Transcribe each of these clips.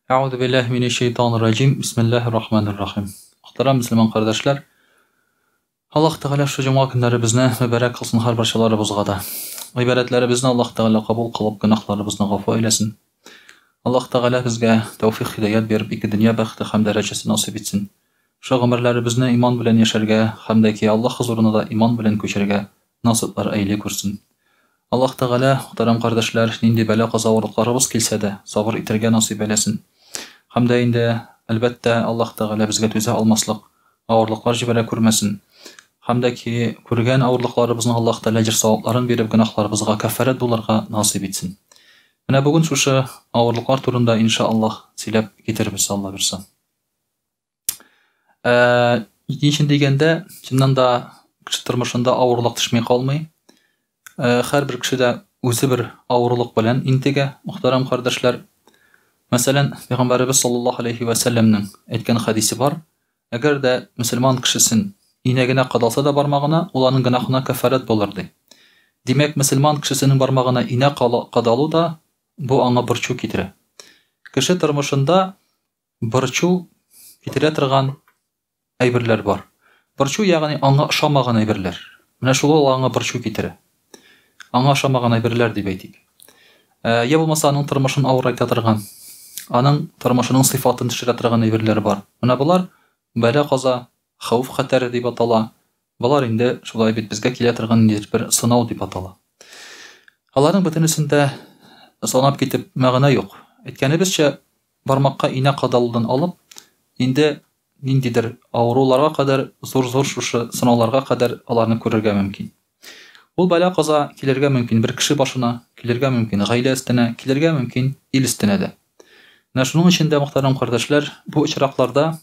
Әгъузу биллаһи минәш шәйтанир раҗим. Бисмиллаһир рахманир рахим. Мөхтәрәм мөселман кардәшләр, Аллаһ Тәгалә шушы җомга көннәребезне мөбарәк кылсын һәр барчаларыбызга да. Гыйбадәтләребезне Аллаһ Тәгалә кабул кылып, гөнаһларыбызны гафу әйләсен. Аллаһ Тәгалә безгә тәүфик, һидаят биреп, ике дөнья бәхете һәм дәрәҗәсе насыйп итсен. Шушы гомерләребезне иман белән яшәргә һәм дә ки Аллаһ хозурына да иман белән күчәргә насыйплар әйли күрсен. Аллаһ Тәгалә, мөхтәрәм кардәшләр, нинди бәла-каза авырлыкларыбыз килсә дә, сабыр итәргә насыйп әйләсен. Һәм дә инде, әлбәттә, Аллаһ Тәгалә безгә түзә алмаслык авырлыклар җибәрә күрмәсен. Һәм дә ки, күргән авырлыкларыбызның Аллаһ Тәгалә әҗер-савапларын биреп, гөнаһларыбызга кәффарәт булырга насыйп итсен. Менә бүген шушы авырлыклар турында, инша Аллаһ, сөйләп китербез, Алла бирса. Ә, ни өчен дигәндә, чыннан да кеше тормышында авырлык төшми калмый. Ә, һәрбер кеше дә үзе бер авырлык белән интегә, мөхтәрәм кардәшләр. Мәсәлән, Пәйгамбәребез саллаллаһу алейхи вә сәлләмнең әйткән хәдисе бар. Әгәр дә мөселман кешесен инә генә кадалса да бармагына, ул аның гөнаһына кәффарәт булыр, ди. Димәк, мөселман кешесенең бармагына инә кадалу да бу аңа борчу китерә. Кеше тормышында Борчу китерә торган әйберләр бар. Борчу, ягъни аңа ошамаган әйберләр. Менә шул ул аңа борчу китерә. Аңа ошамаган әйберләр дип әйтик. Э, я булмаса аның тормышын авырайта торган, аның тормышының сыйфатын төшерә торган әйберләр бар. Менә болар бәла-каза, хәвеф-хәтәр дип атала. Болар инде шулай бит безгә килә торган ниндидер бер сынау дип атала. Аларның бөтенесен дә санап китеп мәгънә юк. Әйткәнебезчә, бармакка инә кадалудан алып, инде ниндидер авыруларга кадәр, зур-зур шушы сынауларга кадәр аларны күрергә мөмкин. Ул бәла-каза килергә мөмкин бер кеше башына, килергә мөмкин гаилә өстенә, килергә мөмкин ил өстенә дә. Менә шуның өчен дә, мөхтәрәм кардәшләр, бу очракларда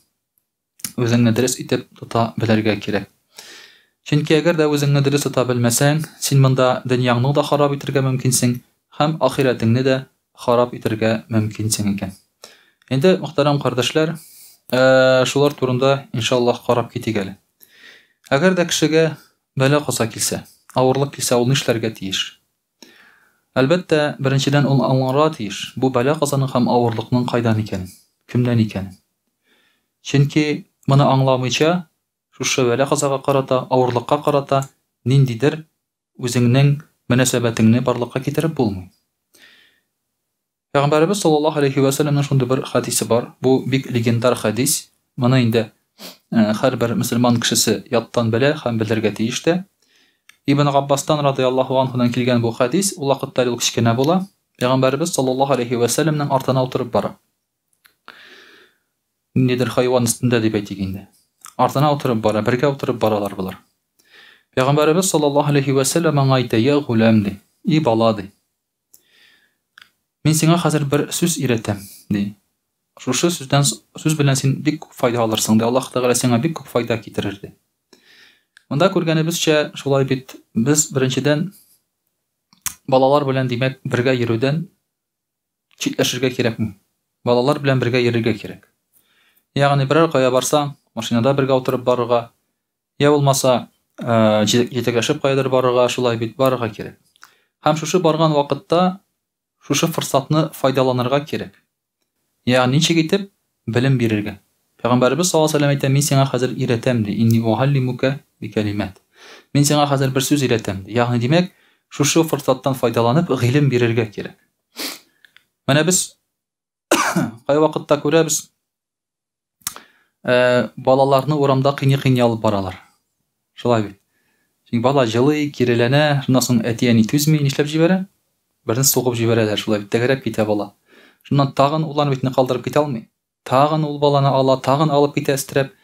үзеңне дөрес итеп тота белергә кирәк. Чөнки әгәр дә үзеңне дөрес тота белмәсәң, син монда дөньяңны да харап итергә мөмкинсең һәм ахирәтеңне дә харап итергә мөмкинсең икән. Инде, мөхтәрәм кардәшләр, э, шулар турында иншаллаһ карап китик әле. Әгәр дә кешегә бәла-каза килсә, авырлык килсә, ул нишләргә тиеш? Әлбәттә, беренчедән ул аңларга тиеш, бу бәла-казаның һәм авырлыкның кайдан икәнен, кемнән икәнен. Чөнки моны аңламыйча, шушы бәла-казага карата, авырлыкка карата ниндидер үзеңнең мөнәсәбәтеңне барлыкка китереп булмый. Пәйгамбәребез саллаллаһу алейһи вә сәлләмнең шундый бер хәдисе бар. Бу бик легендар хәдис. Моны инде э, һәрбер мөселман кешесе яттан белә һәм белергә тиеш тә. Ибн Габбастан радияллаһу анһудан килгән бу хәдис, ул вакытта әле ул кечкенә була. Пәйгамбәребез саллаллаһу алейһи вә сәлләмнең артына утырып бара. Ниндидер хайван өстендә дип әйтик инде. Артына утырып бара, бергә утырып баралар болар. Пәйгамбәребез саллаллаһу алейһи вә сәлләм аңа әйтә: "Я гулам" ди. И бала ди. Мин сиңа хәзер бер сүз өйрәтәм, ди. Шушы сүздән сүз белән син бик күп файда алырсың, ди. Аллаһ Тәгалә сиңа бик күп файда китерер, ди. Монда күргәнебезчә, шулай бит без беренчедән балалар белән димәк бергә йөрүдән читләшергә кирәкми. Балалар белән бергә йөрергә кирәк. Ягъни берәр кая барсаң, машинада бергә утырып барырга, Я булмаса, җитәкләшеп каядыр барырга, шулай бит, барырга кирәк. Һәм шушы барган вакытта шушы форсатны файдаланырга кирәк. Ягъни ничек итеп белем бирергә. Пәйгамбәребез саллаллаһу алейһи ва сәлләм әйтә, мин сиңа хәзер өйрәтәм, ди. Инни угаллимука бикәлимәт. Мин сиңа хәзер бер сүз өйрәтәм, ди. Ягъни, димәк, шушы форсаттан файдаланып гыйлем бирергә кирәк. Менә без кайвакытта күрәбез, Ә, балаларны урамда кыйный-кыйный алып баралар. Шулай бит. Чөнки бала җылый, киреләнә, шуннан соң әти-әни түзми, нишләп җибәрә? Берне сугып җибәрәләр, шулай бит, тәгәрәп китә бала. Шуннан тагын уларны бит калдырып китә алмый. Тагын ул баланы ала, тагын алып китә өстерәп.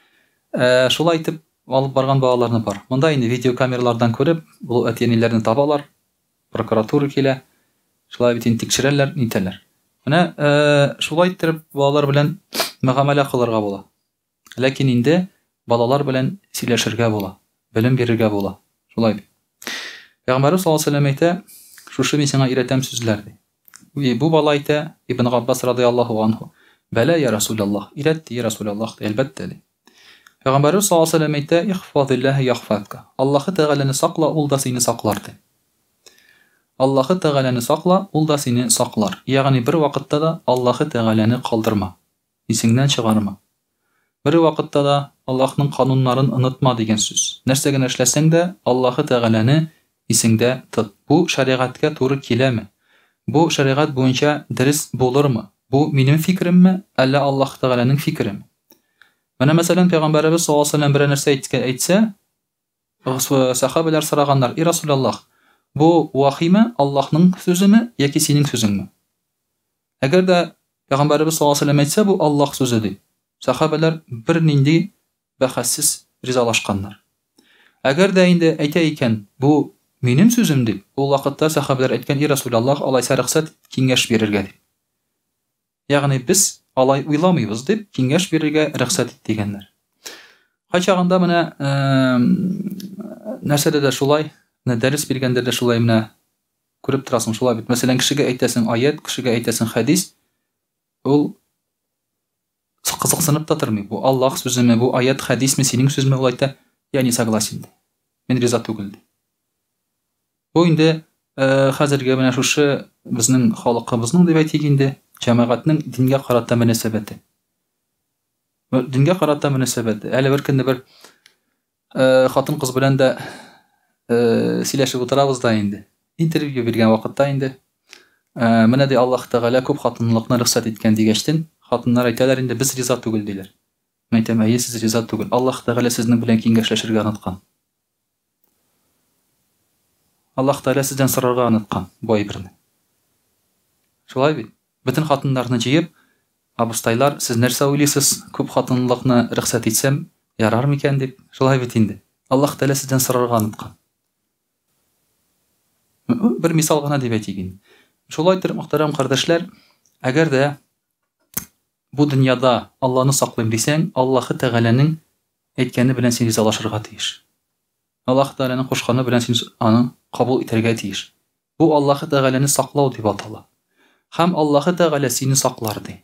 Ә, шулай итеп алып барган балаларны бар. Монда инде видеокамералардан күреп, бу әти-әниләрне табалар, Прокуратура килә, шулай бит инде тикшерәләр, нитәләр. Менә э, шулай иттереп балалар белән мөгамәлә кылырга була. Ләкин инде балалар белән сөйләшергә була, белем бирергә була. Шулай бит. Пәйгамбәрбез саллаллаһу алейһи ва сәлләм әйтә, шушы мин сиңа өйрәтәм сүзләр ди. И бу бала әйтә, Ибн Габбас радыяллаһу анһу, Бәлә я Расулаллаһ, өйрәт ди, Расулаллаһ ди, әлбәттә ди. Пәйгамбәребез саллаллаһу алейһи ва сәлләм әйтә, Ихфазиллаһа яхфазка. Аллаһы Тәгаләне сакла, ул да сине саклар, ди. Аллаһы Тәгаләне сакла, Ул да сине саклар. Ягъни бервакытта да Аллаһы Тәгаләне калдырма, исеңнән чыгарма. Бервакытта да Аллаһның кануннарын онытма дигән сүз. Нәрсә генә эшләсәң дә, Аллаһы Тәгаләне исеңдә тот. Бу шәригатькә туры киләме? Бу шәригать буенча дөрес булырмы? Бу минем фикеремме, әллә Аллаһы Тәгаләнең фикереме? Менә, мәсәлән, Пәйгамбәребез саллаллаһу алейһи ва сәлләм берәр нәрсә әйтсә, сәхабәләр сораганнар, И Расулаллаһ, бу вахиме, Аллаһның сүземе яки синең сүзеңме? Әгәр дә Пәйгамбәребез саллаллаһу алейһи ва сәлләм әйтсә, бу Аллаһ сүзе дип, сәхабәләр бернинди бәхәссез ризалашканнар. Әгәр дә инде әйтә икән, бу минем сүзем дип, ул вакытта сәхабәләр әйткән, И Расулаллаһ, алайса рөхсәт ит киңәш бирергә дип. Ягъни без алай уйламыйбыз дип киңәш бирергә рөхсәт ит дигәннәр. Кайчагында менә нәрсәдә дә шулай, менә дәрес биргәндә дә шулай менә күреп торасың шулай бит. Мәсәлән, кешегә әйтәсең аять, кешегә әйтәсең хәдис, ул кызыксынып та тормый. Бу Аллаһ сүземе, бу аять, хәдисме, синең сүзме, ул әйтә, я не согласен ди. Мин риза түгел ди. Бу инде хәзерге менә шушы безнең халыкыбызның дип әйтик инде, җәмәгатьнең дингә карата мөнәсәбәте. Дингә карата мөнәсәбәте. Әле бер көнне бер хатын-кыз белән дә сөйләшеп утырабыз да инде. Интервью биргән вакытта инде менә ди Аллаһ Тәгалә күп хатынлыкны рөхсәт иткән дигәчтен, хатыннар әйтәләр инде без риза түгел диләр. Мин әйтәм, әйе, сез риза түгел. Аллаһ Тәгалә сезнең белән киңәшләшергә оныткан. Аллаһ Тәгалә сездән сорарга оныткан бу әйберне. Шулай бит? Бөтен хатыннарны җыеп, абыстайлар, сез нәрсә уйлыйсыз, күп хатынлыкны рөхсәт итсәм, ярар микән дип, шулай бит инде. Аллаһ Тәгалә сездән сорарга оныткан. Бер мисал гына дип әйтик инде. Шулай итеп, мөхтәрәм кардәшләр, әгәр дә бу дөньяда Алланы саклыйм дисәң, Аллаһы Тәгаләнең әйткәне белән син ризалашырга тиеш. Аллаһ Тәгаләнең кушканы белән син аны кабул итәргә тиеш. Бу Аллаһы Тәгаләне саклау дип атала. Һәм Аллаһы Тәгалә сине саклар, ди.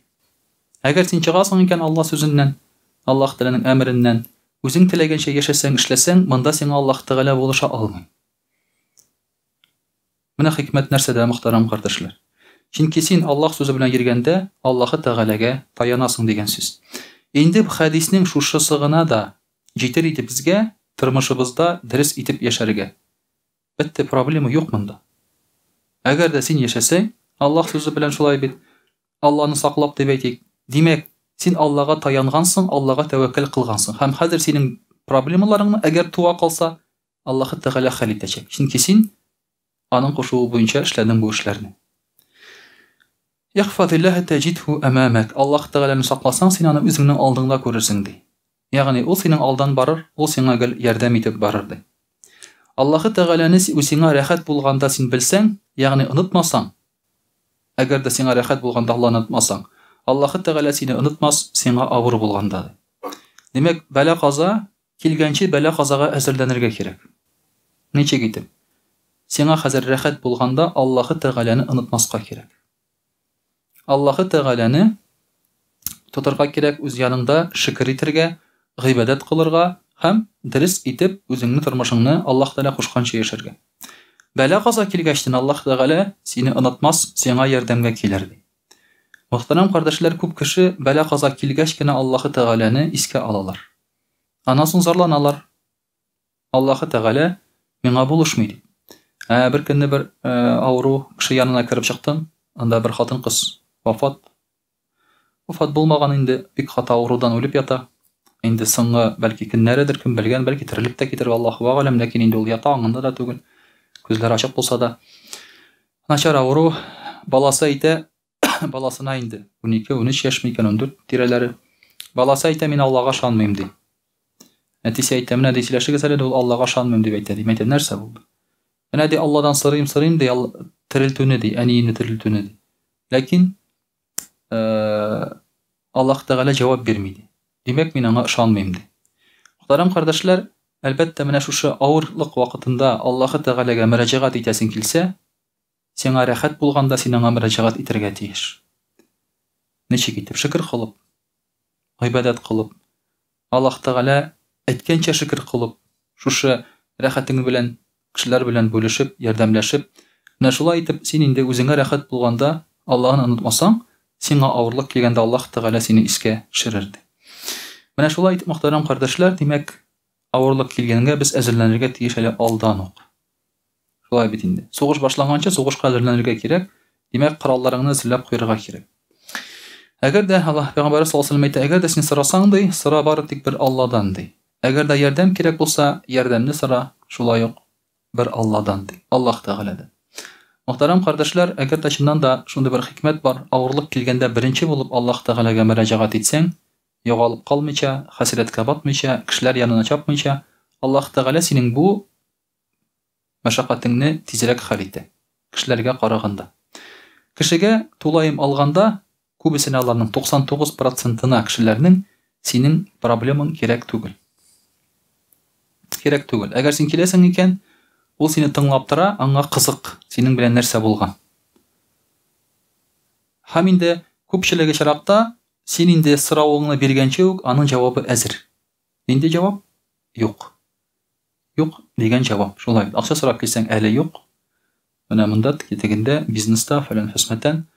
Әгәр син чыгасың икән Алла сүзеннән, Аллаһ Тәгаләнең әмереннән, үзең теләгәнчә яшәсәң, эшләсәң, монда сиңа Аллаһ Тәгалә булыша алмый. Менә хикмәт нәрсәдә, мөхтәрәм кардәшләр. Чөнки син Аллаһ сүзе белән йөргәндә, Аллаһы Тәгаләгә таянасың дигән сүз. Инде бу хәдиснең шушысы гына да җитер иде безгә тормышыбызда дөрес итеп яшәргә. Бетте, проблема юк монда. Әгәр дә син яшәсәң, Аллаһ сүзе белән шулай бит, Алланы саклап дип әйтик. Димәк, син Аллага таянгансың, Аллага тәвәккәл кылгансың. Һәм хәзер синең проблемаларыңны, әгәр туа калса, Аллаһы Тәгалә хәл итәчәк. Чөнки син Аның кушуы буенча эшләдең бу эшләрне. Ихфазиллаһа тәҗидһу әмамәк. Аллаһ Тәгаләне сакласаң, син аны үзеңнең алдыңда күрерсең, ди. Ягъни ул синең алдан барыр, ул сиңа гел ярдәм итеп барыр, ди. Аллаһы Тәгаләне сиңа рәхәт булганда син белсәң, ягъни онытмасаң, әгәр дә сиңа рәхәт булганда Аллаһны онытмасаң, Аллаһы Тәгалә сине онытмас, сиңа авыр булганда, ди. Димәк, бәла-каза Килгәнче бәла-казага әзерләнергә кирәк. Ничек итеп? Сиңа хәзер рәхәт булганда Аллаһы Тәгаләне онытмаска кирәк. Аллаһы Тәгаләне тотырга кирәк, үз яныңда шөкер итергә, гыйбадәт кылырга һәм дөрес итеп үзеңне тормышыңны Аллаһ Тәгалә кушканча яшәргә. Бәла-каза килгәчтен Аллаһ Тәгалә сине онытмас, сиңа ярдәмгә килер, ди. Мөхтәрәм кардәшләр, күп кеше бәла-каза килгәч кенә Аллаһы Тәгаләне искә алалар. Аннан соң зарланалар. Аллаһы Тәгалә миңа булышмый дип. Ә бер көнне бер э, авыру кеше янына кереп чыктым. Анда бер хатын-кыз вафат. Вафат булмаган инде, бик каты авырудан үлеп ята. Инде соңгы бәлки көннәредер, кем белгән, бәлки терелеп тә китер, Аллаһу әгаләм, ләкин инде ул ята, аңында да түгел. Күзләре ачык булса да. Начар авыру, баласы әйтә, баласына инде 12-13 яшь микән, 14 тирәләре. Баласы әйтә, мин Аллага ышанмыйм, ди. Әтисе әйтә, менә ди, сөйләшегез әле, ул Аллага ышанмыйм дип әйтә, ди. Әйтә, нәрсә булды? Менә ди, Алладан сорыйм, сорыйм ди, терелтүне ди, әниемне терелтүне ди. Ләкин Аллаһ Тәгалә җавап бирми ди. Димәк, мин аңа ышанмыйм ди. Мөхтәрәм кардәшләр, әлбәттә, менә шушы авырлык вакытында Аллаһы Тәгаләгә мөрәҗәгать итәсең килсә, Сиңа рәхәт булганда син аңа мөрәҗәгать итәргә тиеш. Ничек итеп? Шөкер кылып, гыйбадәт кылып, Аллаһ Тәгалә әйткәнчә шөкер кылып, шушы рәхәтең белән кешеләр белән бүлешеп, ярдәмләшеп, Менә шулай итеп, син инде үзеңә рәхәт булганда Аллаһны онытмасаң, сиңа авырлык килгәндә Аллаһ Тәгалә сине искә төшерер, ди. Менә шулай итеп, мөхтәрәм кардәшләр, димәк, авырлык килгәнгә без әзерләнергә тиеш әле алдан ук. Шулай бит инде. Сугыш башланганчы сугышка әзерләнергә кирәк. Димәк, коралларыңны әзерләп куярга кирәк. Әгәр дә Аллаһ пәйгамбәре саллаллаһу алейһи әйтә, әгәр дә син сорасаң ди, сора бары тик бер Алладан ди. Әгәр дә ярдәм кирәк булса, ярдәмне сора шулай ук бер Алладан ди. Аллаһ Тәгаләдән. Мөхтәрәм кардәшләр, әгәр дә чыннан да шундый бер хикмәт бар, авырлык килгәндә беренче булып Аллаһ Тәгаләгә мөрәҗәгать итсәң, югалып калмыйча, хәсрәткә батмыйча, кешеләр янына чапмыйча, Аллаһ Тәгалә синең бу мәшәкатеңне тизрәк хәл итә, кешеләргә караганда. Кешегә, тулаем алганда, күбесенә аларның 99 процентына кешеләрнең синең проблемаң кирәк түгел. Кирәк түгел. Әгәр син киләсең икән, ул сине тыңлап тора, аңа кызык, синең белән нәрсә булган. Һәм инде күпчелеге очракта син инде соравыңны биргәнче үк аның җавабы әзер. Нинди җавап? Юк. Юк дигән җавап. Шулай бит. Акча сорап килсәң, әле юк. Менә монда, тегендә, бизнеста, фәлән фәсмәтән.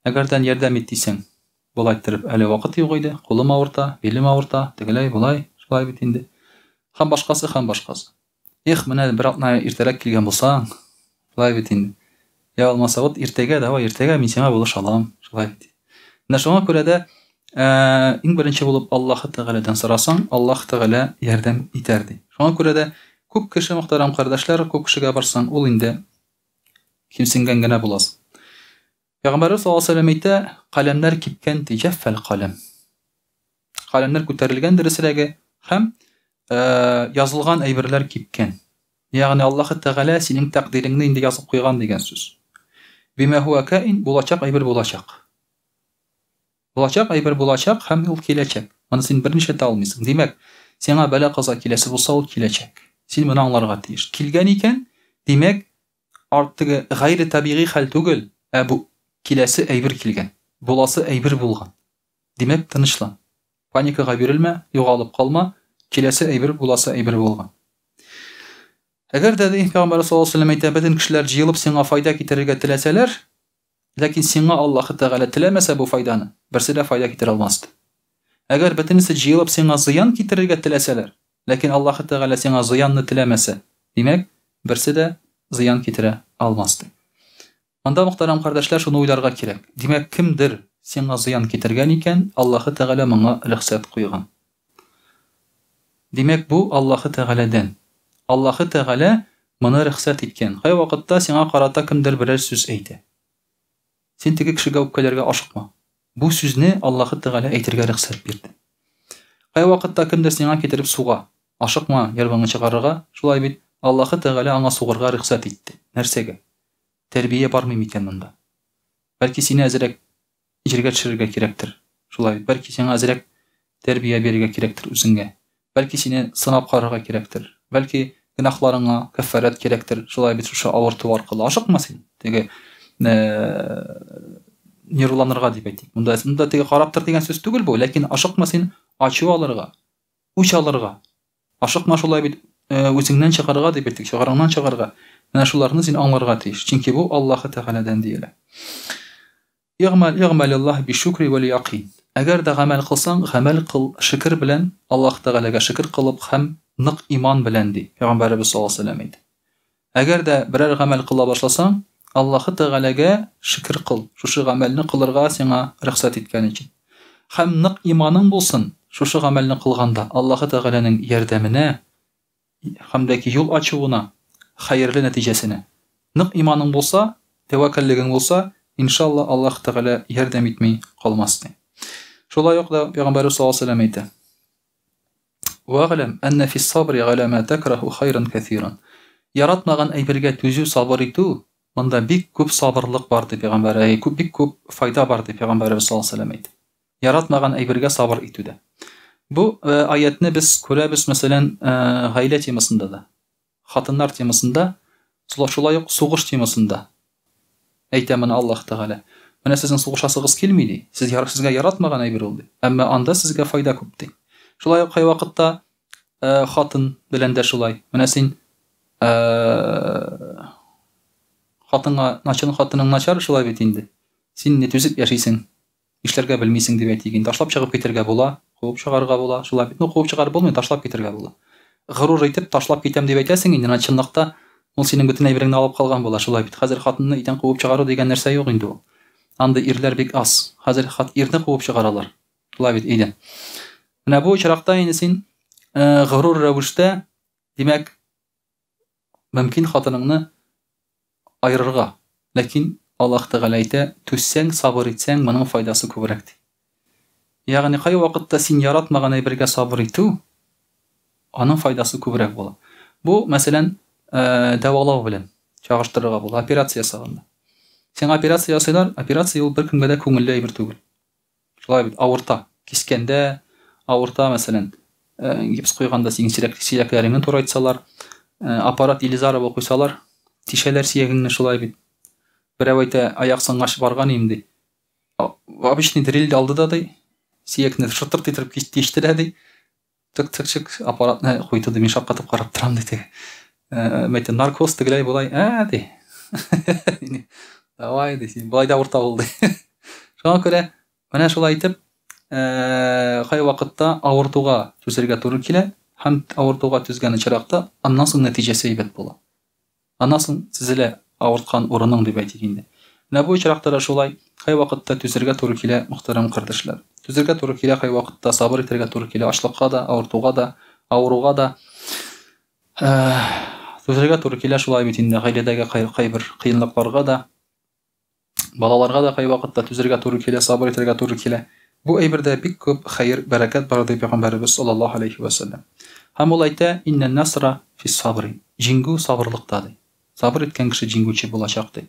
Әгәрдән ярдәм ит дисәң, болай иттереп, әле вакыт юк иде, кулым авырта, билем авырта, тегеләй, болай, шулай бит инде. Һәм башкасы, һәм башкасы. Эх, менә бер атна иртәрәк килгән булсаң, шулай бит инде. Я булмаса, вот иртәгә, давай иртәгә мин сиңа булыша алам, шулай бит. Менә шуңа күрә дә иң беренче булып Аллаһы Тәгаләдән сорасаң, Аллаһ Тәгалә ярдәм итәр ди. Шуңа күрә дә күп кеше, мөхтәрәм кардәшләр, күп кешегә барсаң, ул инде кимсенгән генә буласың. Пәйгамбәрбез саллаллаһу алейһи ва сәлләм әйтә, каләмнәр кипкән ди, җәффәл каләм. Каләмнәр күтәрелгән дөресрәге һәм язылган әйберләр кипкән. Ягъни Аллаһы Тәгалә синең тәкъдиреңне инде язып куйган дигән сүз. Бима хуа каин, булачак әйбер булачак. Булачак әйбер булачак һәм ул киләчәк. Моны син берничә итә алмыйсың. Димәк, сиңа бәла-каза киләсе булса, ул киләчәк. Син моны аңларга тиеш. Килгән икән, димәк, арт теге гайре табигый хәл түгел, ә бу киләсе әйбер килгән, буласы әйбер булган. Димәк, тынычлан. Паникага бирелмә, югалып калма, киләсе әйбер буласы әйбер булган. Әгәр дә, ди, Пәйгамбәр саллаллаһу алейһи ва сәлләм әйтә, бөтен кешеләр җыелып сиңа файда китерергә теләсәләр, ләкин сиңа Аллаһы Тәгалә теләмәсә бу файданы, берсе дә файда китерә алмас, ди. Әгәр бөтенесе җыелып сиңа зыян китерергә теләсәләр, ләкин Аллаһы Тәгалә сиңа зыянны теләмәсә, димәк, берсе дә зыян китерә алмас, ди. Монда, мөхтәрәм кардәшләр, шуны уйларга кирәк. Димәк, кемдер сиңа зыян китергән икән, Аллаһы Тәгалә моңа рөхсәт куйган. Димәк, бу Аллаһы Тәгаләдән. Аллаһы Тәгалә моны рөхсәт иткән. Кайвакытта сиңа карата кемдер берәр сүз әйтә. Син теге кешегә үпкәләргә ашыкма. Бу сүзне Аллаһы Тәгалә әйтергә рөхсәт бирде. Кайвакытта кемдер сиңа китереп суга. Ашыкма нервыңны чыгарырга, шулай бит? Аллаһы Тәгалә аңа сугырга рөхсәт итте. Нәрсәгә? Тәрбия бармый микән монда? Бәлки сине әзрәк җиргә төшерергә кирәктер. Шулай бит, бәлки сиңа әзрәк тәрбия бирергә кирәктер үзеңгә. Бәлки сине сынап карарга кирәктер. Бәлки гөнаһларыңа кәффарәт кирәктер. Шулай бит, шушы авырту аркылы. Ашыкма син теге нервланырга дип әйтик. Монда, монда теге карап тор дигән сүз түгел бу, ләкин ашыкма син ачу алырга, үч алырга. Ашыкма шулай бит, үзеңнән чыгарга дип әйттек, чыгарыңнан чыгарга. Менә шуларны син аңларга тиеш. Чөнки бу Аллаһы Тәгаләдән диелә. Игъмәл, игъмәлиллаһ бишшукри вәл якин. Әгәр дә гамәл кылсаң, гамәл кыл шөкер белән, Аллаһ Тәгаләгә шөкер кылып һәм нык иман белән, ди Пәйгамбәребез саллаллаһу алейһи ва сәлләм әйтә. Әгәр дә берәр гамәл кыла башласаң, Аллаһы Тәгаләгә шөкер кыл, шушы гамәлне кылырга сиңа рөхсәт иткән өчен. Һәм нык иманың булсын, шушы гамәлне кылганда Аллаһы Тәгаләнең ярдәменә һәм дә ки юл ачуына, хәерле нәтиҗәсенә. Нык иманың булса, тәвәккәллегең булса, иншалла Аллаһы Тәгалә ярдәм итми калмас, ди. Шулай ук да Пәйгамбәребез саллаллаһу алейһи ва сәлләм әйтә. Вәгъләм әннә фис-сабри галә мә тәкраһу хайран кәсиран. Яратмаган әйбергә түзү, сабыр итү, монда бик күп сабырлык бар, ди пәйгамбәр, әй, күп, бик күп файда бар, ди пәйгамбәребез саллаллаһу алейһи ва сәлләм әйтте. Яратмаган әйбергә сабыр итүдә. Бу аятьне без күрәбез, мәсәлән, гаилә темасында да. Хатыннар темасында, шулай ук сугыш темасында әйтә моны Аллаһ Тәгалә. Менә сезнең сугышасыгыз килми, ди. Сез, сезгә яратмаган әйбер ул, ди. Әмма анда сезгә файда күп, ди. Шулай ук кайвакытта хатын белән дә шулай. Менә син Хатынга, начар хатының начар, шулай бит инде. Син не түзеп яшисең, нишләргә белмисең дип әйтик инде. Ташлап чыгып китәргә була, куып чыгарырга була, шулай бит. Ну, куып чыгарып булмый, ташлап китәргә була. Горур итеп ташлап китәм дип әйтәсең инде, менә чынлыкта ул синең бөтен әйбереңне алып калган була, шулай бит. Хәзер хатынны өйдән куып чыгару дигән нәрсә юк инде ул. Андый ирләр бик аз. Хәзер хат ирне куып чыгаралар. Шулай бит өйдән. Менә бу очракта инде син горур рәвештә, димәк, мөмкин хатыныңны аерырга. Ләкин Аллаһ Тәгалә әйтә, түзсәң, сабыр итсәң, моның файдасы күбрәк ди. Ягъни кай вакытта син яратмаган әйбергә сабыр итү, аның файдасы күбрәк була. Бу, мәсәлән, дәвалау белән чагыштырырга була, операция ясаганда. Сиңа операция ясыйлар, операция ул беркемгә дә күңелле әйбер түгел. Шулай бит, авырта. Кискәндә авырта, мәсәлән, гипс куйганда синең сөяк, сөякләреңне турайтсалар, аппарат Елизарова куйсалар, тишәләр сөягеңне, шулай бит. Берәү әйтә, аяк сынгач барган идем, ди. Обычный дрель алды да, ди, сөякне шытырт итеп тиште дә, ди. Чык-чык-чык аппаратны куйды, ди, мин шаккатып карап торам, ди теге. Әйтә, наркоз тегеләй болай, ә, ди. Давай, ди, син болай да авырта ул, ди. Шуңа күрә менә шулай итеп, кай вакытта авыртуга түзәргә туры килә һәм авыртуга түзгән очракта аннан соң нәтиҗәсе әйбәт була. Аннан соң тезелә авырткан урының дип әйтик инде. Менә бу очракта да шулай, кайвакытта түзәргә туры килә, мөхтәрәм кардәшләр. Түзәргә туры килә кайвакытта, сабыр итәргә туры килә ачлыкка да, авыртуга да, авыруга да. Түзәргә туры килә шулай бит инде гаиләдәге кайбер кыенлыкларга да. Балаларга да кайвакытта түзәргә туры килә, сабыр итәргә туры килә. Бу әйбердә бик күп хәер, бәрәкәт бар, ди пәйгамбәребез саллаллаһу алейһи вә сәлләм. Һәм ул әйтә, Иннән насра фис сабри. Җиңү сабырлыкта, ди. Сабыр иткән кеше җиңүче булачак, ди.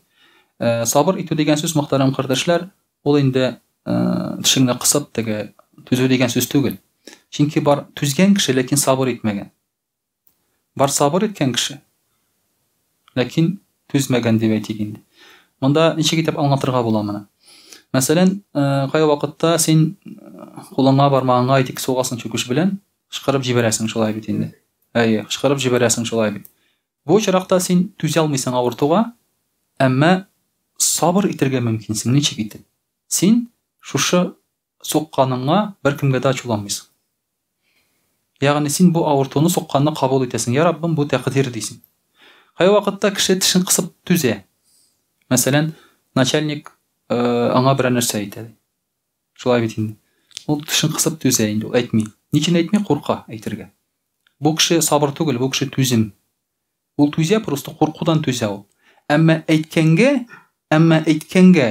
Сабыр итү дигән сүз, мөхтәрәм кардәшләр, ул инде тешеңне кысып теге түзү дигән сүз түгел. Чөнки бар түзгән кеше, ләкин сабыр итмәгән. Бар сабыр иткән кеше, ләкин түзмәгән дип әйтик инде. Монда ничек итеп аңлатырга була моны? Мәсәлән, кай вакытта син кулыңа, бармагыңа әйтик сугасың чүкеч белән, кычкырып җибәрәсең шулай бит инде. Әйе, кычкырып җибәрәсең шулай бит. Бу очракта син түзә алмыйсың авыртуга, әмма сабыр итәргә мөмкинсең. Ничек итеп? Син шушы сукканыңа беркемгә дә ачуланмыйсың. Ягъни син бу авыртуны, сукканны кабул итәсең. Я Раббым, бу тәкъдир дисең. Кайвакытта кеше тешен кысып түзә. Мәсәлән, начальник аңа берәр нәрсә әйтә. Шулай бит инде. Ул тешен кысып түзә инде, ул әйтми. Ни өчен әйтми? Курка әйтергә. Бу кеше сабыр түгел, бу кеше түзем. Ул түзә, просто куркудан түзә ул. Әмма әйткәнгә, әмма әйткәнгә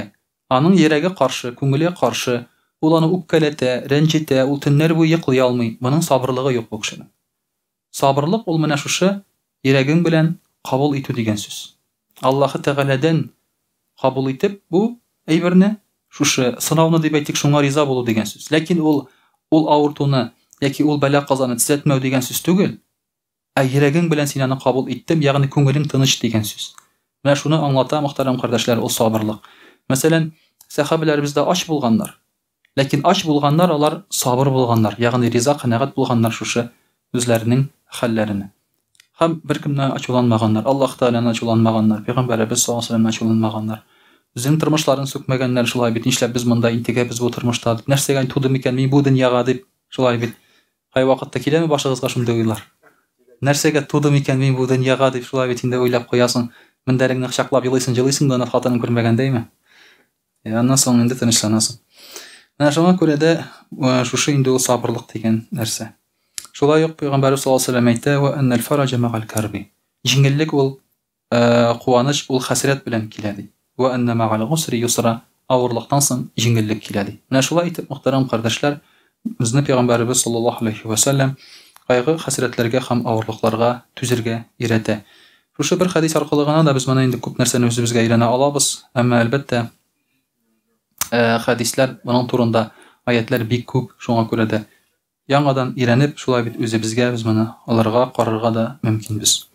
Аның йөрәге каршы, күңеле каршы, ул аны үпкәләтә, рәнҗетә, ул төннәр буе йоклый алмый, моның сабырлыгы юк бу кешенең. Сабырлык ул менә шушы йөрәгең белән кабул итү дигән сүз. Аллаһы Тәгаләдән кабул итеп бу әйберне, шушы сынауны дип әйтик, шуңа риза булу дигән сүз. Ләкин ул ул авыртуны яки ул бәла-казаны төзәтмәү дигән сүз түгел. Ә йөрәгең белән син аны кабул иттем, ягъни күңелең тыныч дигән сүз. Менә шуны аңлата, мөхтәрәм кардәшләр, ул сабырлык. Мәсәлән, сәхабәләребез дә ач булганнар. Ләкин ач булганнар алар сабыр булганнар, ягъни риза, канәгать булганнар шушы үзләренең хәлләренә. Һәм беркемне ачуланмаганнар, Аллаһ Тәгаләне ачуланмаганнар, пәйгамбәребез саллаллаһу алейһи ва сәлләмне ачуланмаганнар. Үзенең тормышларын сүкмәгәннәр, шулай бит, нишләп без монда интегәбез бу тормышта, дип, нәрсәгә тудым икән мин бу дөньяга дип, шулай бит. Кайвакытта киләме башыгызга шундый уйлар? Нәрсәгә тудым икән мин бу дөньяга дип шулай бит инде уйлап куясың. Мендәреңне кочаклап елыйсың, җылыйсың да, аны хатының күрмәгәндәйме? Ә аннан соң инде тынычланасың. Менә шуңа күрә дә шушы инде ул сабырлык дигән нәрсә. Шулай ук Пәйгамбәрбез саллаллаһу алейһи ва сәлләм әйтә, "Ва аннал фараҗа мәгал карби". Җиңеллек ул Куаныч ул хәсрәт белән килә, ди. Вә әннә мәгәл госри йосра, авырлыктан соң җиңеллек килә, ди. Менә шулай итеп, мөхтәрәм кардәшләр, безне Пәйгамбәребез саллаллаһу алейһи вә сәлләм кайгы-хәсрәтләргә һәм авырлыкларга түзергә өйрәтә. Шушы бер хәдис аркылы гына да без моны инде күп нәрсәне үзебезгә өйрәнә алабыз, әмма, әлбәттә, хәдисләр моның турында аятьләр бик күп, шуңа күрә дә яңадан өйрәнеп, шулай бит үзебезгә без моны алырга, карарга да мөмкинбез.